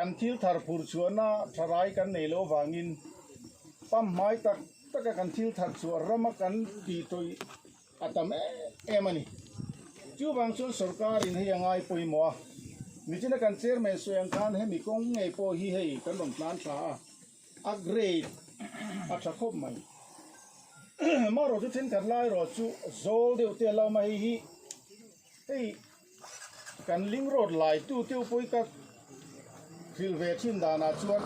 Kan thil thar phur chhuahna tharai kan nei loh avangin pam hmai tak taka kan thil thar chhuah rama kan tih tawih a tam em em a ni. Chuvang chuan sorkarin hei a ngai pawimawh a, nichina kan chairman sawi ang khan hemi kawng ngei pawh hi hei kan rawn tlan thla a, a grade a tha khawp mai. Marawh chu thenkhat lai erawh chu zawl deuh te a lo awm a, hei hi hei kan link road lai tu te pawh hi ka hrilh ve thin danah chuan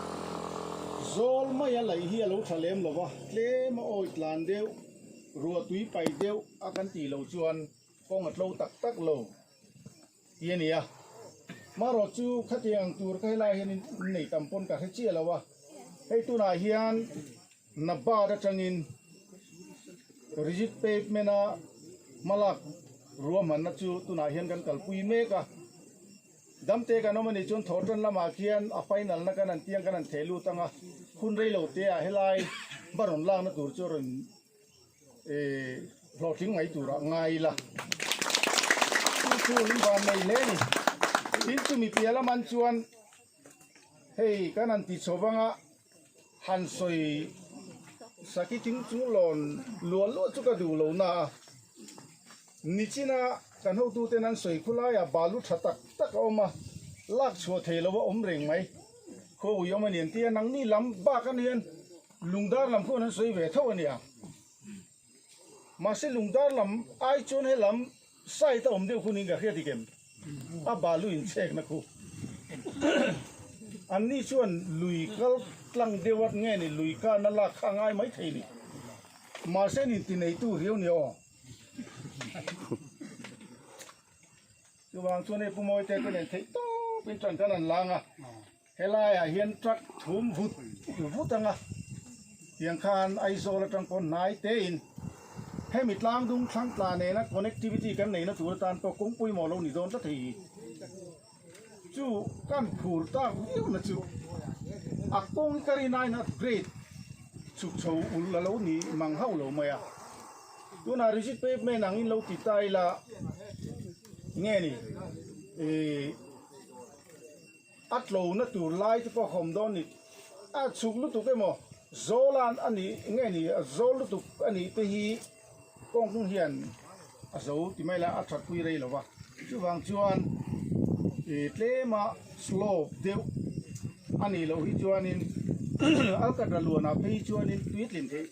zawl mai a laih hi a lo tha lem lo va, tlem a awi tlan deuh, ruah tui pai deuh a kan tih loh chuan kawng a tlo tak tak lo tih a ni a. Marawh chu khatiang ang tur ka helai hian in nei tam pawn ka hre chiah lo a, hei tunah hian Nabad atangin rigid pavement a hmalak ruahmanna chu tunah hian kan kalpui mek a. Damte kan awm a nih chuan thawhtan lamah khian a final na kan han tiang kan han theh lut ang a, hun rei lo te ah helai va rawn lakna tur chu a rawn hlawhtling mai turah ngai ila. Chu chu in van nei hle a ni. Tin chumi piah laman chuan hei kan han ti chho vang a. Han sawi saki thing chung lawn luah luah chu ka duh lo na a, nichina kan hotuten an sawi khu laiah balu tha tak tak a awm a, lak chhuah thei lo a awm reng mai. Khaw ui awm a ni an ti a, nangni lam bak an hian lungdar lam khuan an sawi ve tho a nia. Mahse lungdar lam ai chuan he lam side a awm deuh hunin ka hriat ikem a balu inchhekna khu anni chuan lui kal tlang deuh a nge ni lui kana lak kha a ngai mai thei ni mahse nin ti neitu riau ni aw chuvang chuan hei Pu Mawite te nen theih tawpin tan kan han lang a. Helaiah hian truck thum vut vut anga tiang khan Aizawl atang pawh hnai tein hemi tlangdung thlang tla nena connectivity kan neihna tur atan pawh kawng pawimawh lo ni dawn tlat hei hi chu kan phur tak viau na chu a kawng hi ka rin aiin a grade chhuk chho ulh a lo ni mang hauh lo mai a tunah rigid pavement angin lo ti ta ila nge ni ih. A tlona tur lai te pawh a awm dawn ni. A chhuk lutuk emaw Zawlan a nih nge ni a zawl lutuk a nih te hi kawng hian a zo ti mai la a that pui rei lo va. Chuvang chuan ih tlema slope deuh a nih loh hi chuanin Alkatra luanah phei chuanin tui a tlin theih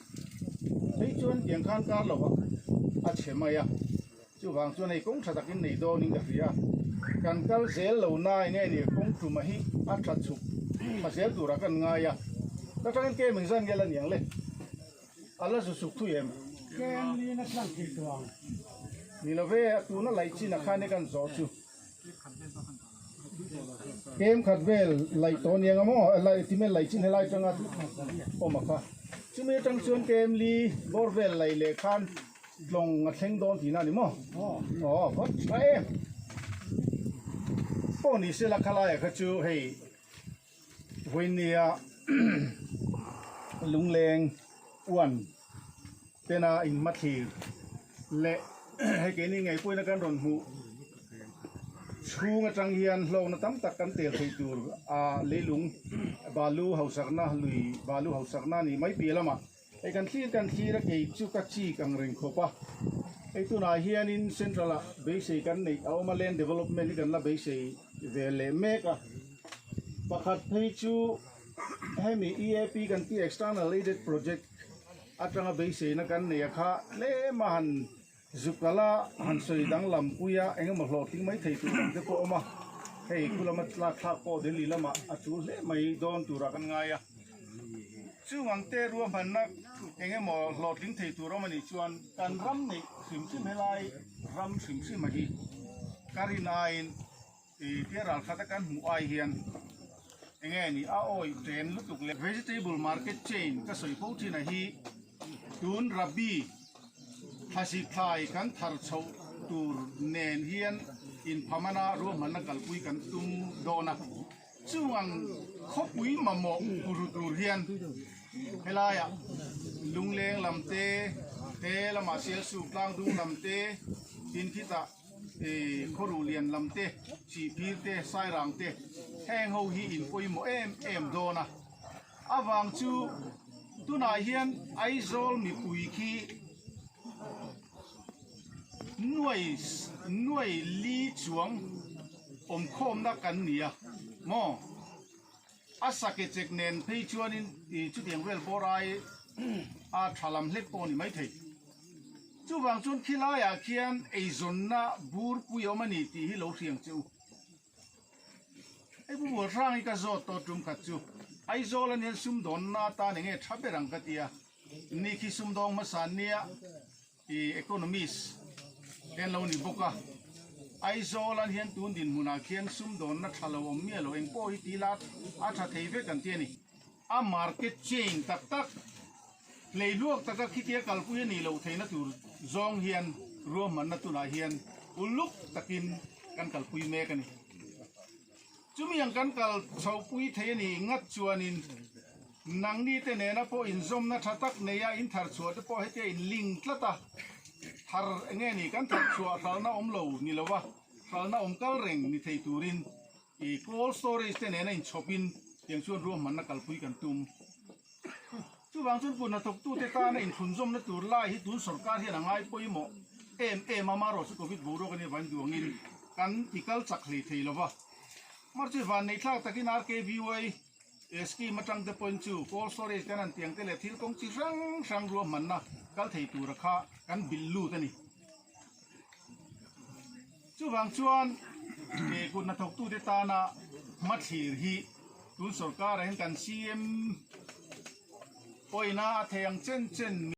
phei chuan tiang khan kar lovah a chhe mai a. Chuvang chuan hei kawng tha takin nei dawnin ka hria. Kan kal zel lo na eng nge ni kawng tuma hi a tha chhuk tha zel turah kan ngai a. Ka tangin kem engzan nge la niang le? A la zu suk thui em? Kem lin a tlang thei tawh ang. Ni lo ve, a tuna laih chin a khan e kan zawh chu. Kem khat vel laih tawh niang a maw? Laih time laih chin helai tanga awm a kha. Chumi atang chuan kem li bawr vel laih leh khan Tlawng a thleng dawn tihna a ni maw? Aw vat tha em. Pawh ni sela khalaia kha chu hei vawinia lungleng uan tena inhmathlir leh hei keini ngei pawhin a kan rawn hmuh chhung atang hian hlawkna tam tak kan tel theih tur a leilung balu hausakna lui balu hausakna a nih mai piah lamah Hei kan thlir kan thlir a kei chu ka chik ang reng khawp a, hei tunah hianin central ah beisei kan neih a awm a land development hi kan la beisei ve leh mek a, pakhat phei chu hemi EAP kan tih external aided project atanga beiseina kan neih a kha tlem a han Zukala han sawi danglam pui a engemaw hlawhtling mai thei tur ang te pawh a awm a, hei khu lama tlak thlak pawh Delhi lamah a chul hle mai dawn turah kan ngai a. Chung ang te ruahmanna engemaw hlawhtling thei tur awm a nih chuan kan ram neih hrim hrim helai ram hrim hrim a hi ka rin aiin ih tia ral khat a kan hmuh ai hian enge ni a awih chen lutuk leh vegetable market chain ka sawi fo thin a hi tun rabi Thlasik thlai kan thar chhoh tur nen hian inphamana ruahmanna kalpui kan tum dawn a, chung ang khawpui mamawh ru tur hian helaiah Lungleng lam te, he lamah Sialsuk tlangdung lam te, tin khitah. Khawruh lian lam te, Chihphir te, Sairang te heng ho hi in pawimawh em em dawn a. Avang chu tunah hian Aizawl mipui khi nuai nuai li chuang awmkhawmna kan ni a maw? A sake chek nen phei chuanin ih chutiang vel bawr ai a tha lam hlek pawh a ni maithei. Chuvang chuan khilaiah khian eizawnna bur pui a awm a ni tih hi lo hriang che u. Hei Pu Bualhrang hi ka zawt tawh tum khat chu Aizawl a nian sumdawnna atan enge tha ber ang ka ti a, ni khi sumdawng hmasa nia i economist te an lo ni bawk a, Aizawl an hian tun dinhmunah khian sumdawnna tha lo awm miah lo eng pawh hi tila a tha thei vek an ti a ni. A market chain tak tak Hleihluak taka khitia kalpui a nih loh theihna tur zawng hian ruahmanna tunah hian uluk takin kan kalpui mek a ni. Chumi ang kan kal chhohpui thei a nih ngat chuanin nangni te nena pawh inzawmna tha tak neia in thar chhuah te pawh hetia in link tlat a, thar enge ni kan thar chhuah hralhna awm lo ni lova hralhna awm kal reng ni thei turin i cold storage te nena inchhawpin tiang chuan ruahmanna kalpui kan tum. Chuvang chuan kut hnathawktute tana inthlunzawmna tur lai hi tun sorkar hian a ngai pawimawh em em a, marawh chu Covid boruak a nih avangin duangin kan ti kal chak hlei thei lo va. March vanneih thlak takin RKVY scheme atang te pawhin chu cold storage kan han tiang te leh thil kawng chi hrang hrang ruahmanna kal thei tura kha kan bilh lut a ni. Chuvang chuan kut hnathawktute tana hmathlir hi tun sorkarah hian kan CM pawina a thei ang chen chen.